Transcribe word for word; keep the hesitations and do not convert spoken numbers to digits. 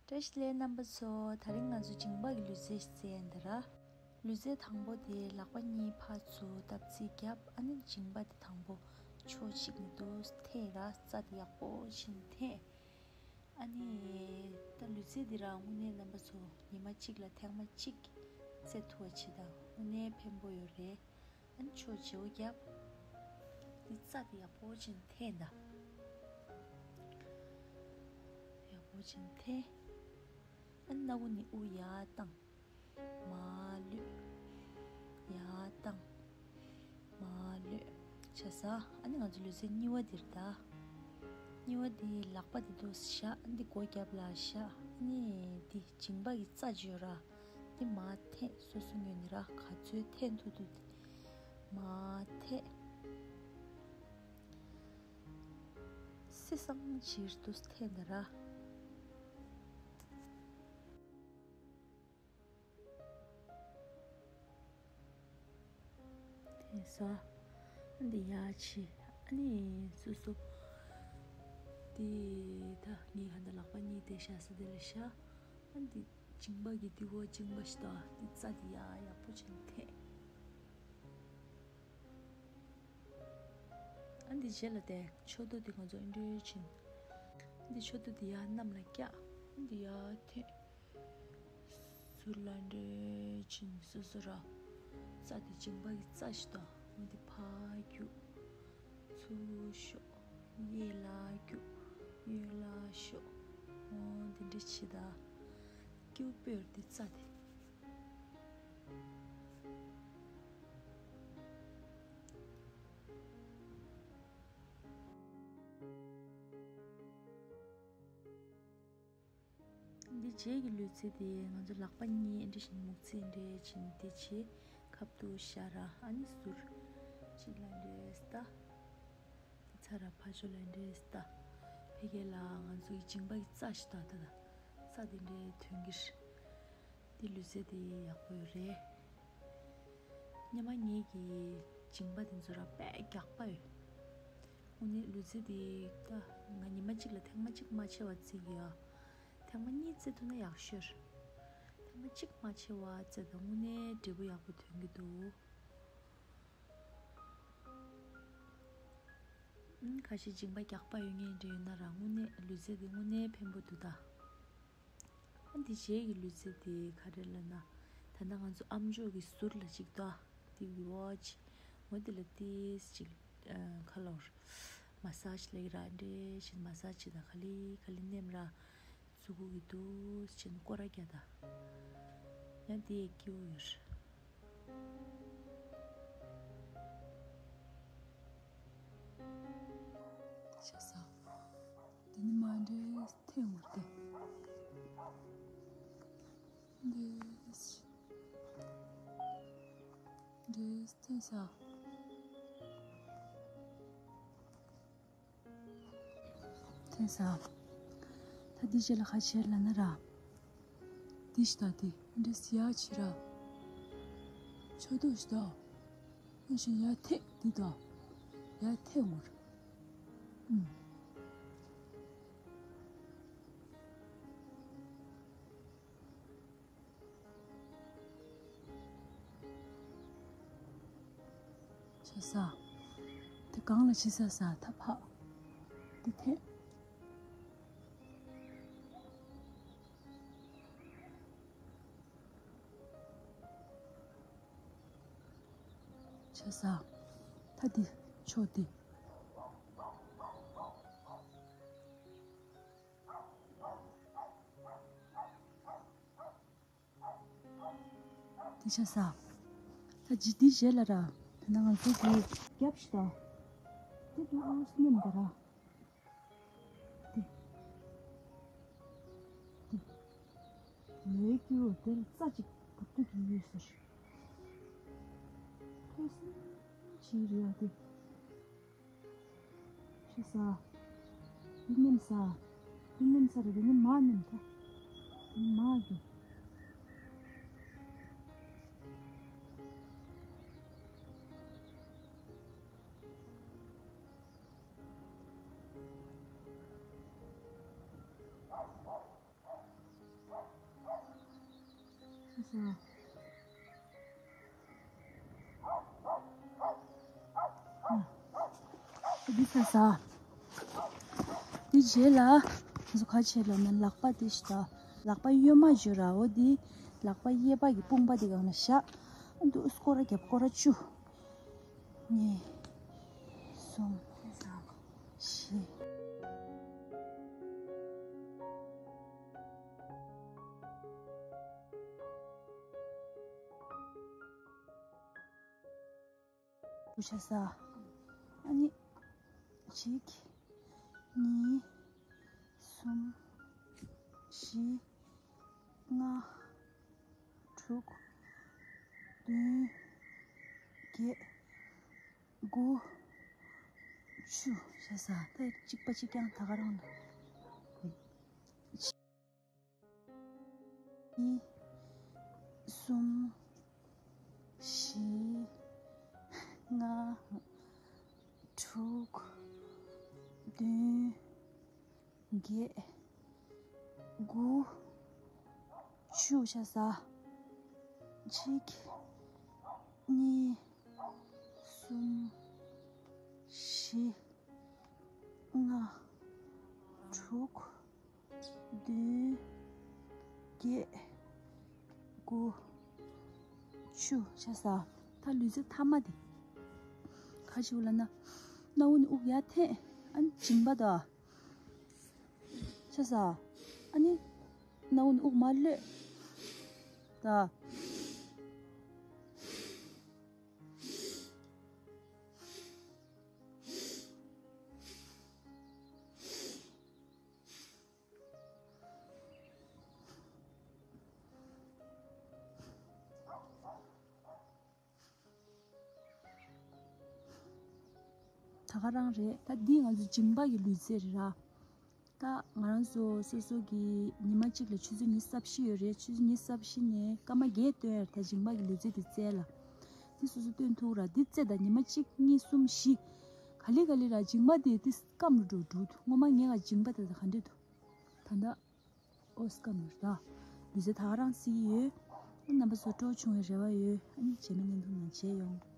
བཀྲ་ཤིས་བདེ་ལེགས་རྣམ་པ་ཚོ། དེ་རིང་ང་ཚོ་མཇིང་པ་གི་ལུས་རྩལ་ཞིག་རྩེ་ཡིན་ད་ར། ལུས་རྩལ་དང་པོ་དེ་ལག་པ་གཉིས་ཕར་ཚུར་བརྡབ་གསིག་བརྒྱབ། ཨ་ནི་མཇིང་པ་དེ་དང་པོ་ཕྱོགས་གཅིག་ནས་འདུག་འཐེན་ར། རྩ་དེ་ཡག་པོ་བྱས་ནས་འཐེན། ཨ་ནི་ད་ལུས་རྩལ་འདི་ར་དངོས་གནས་རྣམ་པ་ཚོ་ཉི་མ་གཅིག་ལ་ཐེངས་མ་གཅིག་རྩེ་ཐུབ་པ་བྱེད་ད། དངོས་གནས་ཕན་པོ་ཡོད་རེད། ཨ་ནི་ཕྱོགས་བརྗེ་པོ་བརྒྱབ། འདི་རྩ་དེ་ཡག་པོ་བྱས་ནས་འཐེན་ད། ཡག་པོ་བྱས་ནས་འཐེན། ཨ་ནི་སྣ་ཁུག་ནས་དབུགས་ཡར་བཏང་། མར་གློད། ཡར་བཏང་། མར་གློད། བྱས་ཙང་ཨ་ནི་ང་ཚོ་ལུས་རྩལ་གཉིས་པ་འདིར་ད། གཉིས་པ་འདི་ལག་པ་འདི་འདུག་བཞག། ཨ་ནི་འདི་སྒོ་རྒྱབ་ལ་བཞག། ཨ་ནི་འདི་མཇིང་པ་གི་རྩ་ཅིག་ཡོད་ར། འདི་མར་འཐེན། སོ་སོ་ངོས་ནས་ར། ག་ཚོད་འཐེན་ཐུབ་ཐུབ་དེ་མར་འཐེན། སྲིད་སང་ཕྱིར་དུ་འཐེན་ད་ར། འཐེན་ས། འདི་ཡར་ཕྱིན། ཨ་ནི་སོ་སོ། འདི་ད་ངའི་ཧ་ད་ལག་པ་གཉིས་དེ་བཞག་ས་དེ་ལ་བཞག། ཨ་འདི་མཇིང་པ་གི་འདི་གོ་མཇིང་པ་ཞིག་ད། འདི་རྩ་འདི་ཡར་ཡག་པོ་བྱས་ནས་འཐེན། ཨ་འདི་རྗེས་ལ་དེ་ཕྱོགས་བརྡབ་འདི་ང་ཚོ་ཨེ་འདྲས་བྱས་ནས། འདི་ཕྱོགས་བརྡབ་འདི་ཡར་གནམ་ལ་བཀྱག། འདི་ཡར་འཐེན། ཟུར་ལ་འདྲས་བྱས་ནས་སོ་སོ་ར། རྩ་འདི་མཇིང་པ་གི་རྩ་ཞིག་ད། འོ་འདི་ཕར་རྒྱུག། ཚུར་ཤོག། གཡས་ལ་རྒྱུག། གཡོན་ལ་ཤོག། འོ་འདི་འདྲས་བྱེད་ད། སྐྱིད་པོ་ཡོད་རེད་འདི་རྩ་འདི། འདི་རྗེས་ཀྱི་ལུས་རྩལ་དེ་ང་ཚོ་ལག་པ་གཉིས་འདྲ་བཞིན་མུག་རྩེ་འདྲ་བྱས་ནས་འདི་བྱས། ཁབ་ཏུ་བཞག་ར། ཨ་ནི་ཟུར་གཅིག་ལ་འདྲ་ལྟ། འདི་ཚར་ར་ཕར་ཕྱོགས་ལ་འདྲ་ལྟ། ཕ་གི་ལ་ང་ཚོ་ཡི་མཇིང་པ་གི་རྩ་ཞིག་ལྟ་ད། ད་རྩ་དེ་འདྲ་ཐོན་གྱི་རེད། འདི་ལུས་རྩལ་དེ་ཡག་པོ་ཡོད་རེད། སྔོན་མ་ངེད་ཀྱི་མཇིང་པ་དེ་ཚོ་ར་དཔེ་རྒྱགས་པ་ཡོད། དངོས་གནས་ལུས་རྩལ་དེ་ད་ང་ཉི་མ་གཅིག་ལ་ཐེངས་མ་གཅིག་མ་ཆེ་བ་རྩེ་གི་ཡོད། ཐེངས་མ་གཉིས་རྩེ་ཐུབ་ན་ཡག་ཤོས་རེད། ཐེངས་མ་གཅིག་མ་ཆེ་བ་རྩེ་ད་དངོས་གནས་འབྲས་བུ་ཡག་པོ་ཐོན་གྱི་འདུག། ཨུམ། ཁ་ཤས་མཇིང་པ་རྒྱགས་པ་ཡོད་མཁན་འདྲ་ཡོད་ན་ར་དངོས་གནས་ལུས་རྩལ་དེ་དངོས་གནས་ཕན་པོ་འདུག་ད། ཨ་འདི་རྗེས་ཀྱི་ལུས་རྩལ་དེ་ག་རེ་ལབ་ན། ད་ལྟ་ང་ཚོ་ཨམ་ཅོག་གི་ཟུར་ལ་གཅིག་ལྟ། དེ་ཝོ་ཆི། འོ་དེ་ལ་ཏིས་གཅིག་ཨ་ཁ་ལོར། མ་སཱ་ཇི་ལེགས་ར་འདྲེ་བཞིན་མ་སཱ་ཇི་ད་ག་ལེ་ག་ལེ་ནེམ་ར། ཚུ་གུ་གི་དུས་ཕྱིན་སྐོར་ར་རྒྱག་ད། ཡང་དེ་ཡི་སྐྱིད་པོ་ཡོད། ཤ་ས། དེ་ནི་མ་འདྲེ་ཐེ་འུར་ཏེ། འདྲེ། འདྲེ་ཐེ་ས། ཐེ་ས། ད་འདི་རྗེས་ལ་ཁ་ཕྱིར་ལ་ན་ར། འདི་ཞིག་ད་འདི་འདི་སི་ཡ་ཆི་ར། ཆོ་དོ་ཞིག་ད། ཨ་ཞིག་ཡ་ཐེ་འདི་ད། ཡ་ཐེ་ངུར། ཨུམ། ཆེ་ས། དེ་གང་ལ་ཆེ་ས་ས་ཐ་ཕ། དེ་ཐེ། ཆེ་ས། ཐ་དེ་ཆོ་དེ། དེ་ཆ་ས། ད་ཇི་དེ་བཞེས་ལ་ར། དེ་ན་ང་ཚོ་གི་རྒྱབ་ཤི་ད། དེ་དུ་ཨོ་སྙེམ་ག་ར། དེ། དེ། མོའི་སྐྱེ་བོ་དེར་རྩ་གཅིག་བུ་ཏུ་གི་ཡོད་ཟེར། ཐོས་སེམས་ཅི་རེད་ཡ་དེ། ཤི་ས། ཡིན་ནམ་ས། ཡིན་ནམ་ས་རེད་ཡིན་ནམ་མ་ནམ་ཐ། མ་གི། འདི་ཟ་ཟ། འདི་རྗེས་ལ་ང་ཚོ་ག་བྱེད་ལབ་ན། ལག་པ་འདི་ཞིག་དང་། ལག་པ་གཡོན་མ་བརྗོད་ར། འོ་འདི་ལག་པ་གཡས་པ་གི་དཔུང་པ་འདི་སྒང་ལ་བཞག་འདུག་སྐོར་ར་རྒྱབ། སྐོར་ར་བཅུ། གཉིས། གསུམ། བཞི། བུ་ཆ་ས། ཨ་ནི། གཅིག་གཉིས། གསུམ། བཞི། ལྔ། དྲུག་བདུན། བརྒྱད། དགུ། བཅུ། ཆ་ས། ད་གཅིག་པ་གཅིག་རྐྱང་ད་ག་རང་ལ། གཉིས། གསུམ། བཞི། ལྔ། དྲུག་བདུན། བརྒྱད། དགུ། བཅུ། ཆ་ས། གཅིག་གཉིས། གསུམ། བཞི། ལྔ། དྲུག་བདུན། བརྒྱད། དགུ། བཅུ། ཆ་ས། ད་ལུས་རྩལ་མཐའ་མ་དེ་ག་ཅིག་ལབ་ན། སྣ་བུག་ནས་དབུགས་ཡར་འཐེན། ཨ་ནི་མཇིང་པ་དང་། ཆ་ས། ཨ་ནི་སྣ་བུག་ནས་དབུགས་མར་གློད། ད། ད་ག་རང་རེད། ད་འདི་ང་ཚོ་མཇིང་པ་གི་ལུས་རྩལ་རེད་ར། ད་ང་རང་ཚོ་སོ་སོ་གི་ཉི་མ་གཅིག་ལ་ཆུ་ཚོད་ཉི་ཤུ་རྩ་བཞི་ཡོད་རེད། ཆུ་ཚོད་ཉི་ཤུ་རྩ་བཞི་ནས་སྐར་མ་བརྒྱད་སྟོན་ཡ་རེད། ད་མཇིང་པ་གི་ལུས་རྩལ་འདི་རྩེ་ལ། འདི་སོ་སོ་སྟོན་ཐུབ་ར། འདི་རྩེ་ད་ཉི་མ་གཅིག་གཉིས་གསུམ་བཞི། ག་ལེ་ག་ལེ་ར་མཇིང་པ་དེ་དེ་སྐམ་རུ་འགྲོ་འགྲོ་འདུག་སྔོན་མ་ངས་ང་མཇིང་པ་དེ་ད་ག་འདྲ་འདུག་ད་ལྟ་ཨོ་སྐམ་རུ་ར། ལུས་རྩལ་ད་ག་རང་སྲིད་ཀྱི་ཡོད། རྣམ་པ་ཚོ་སྤྲོ་བྱུང་བའི་རེ་བ་ཡོད། ཨ་ནི་རྗེས་མའི་བརྙན་ཐུང་ནང་མཇལ་ཡོང་།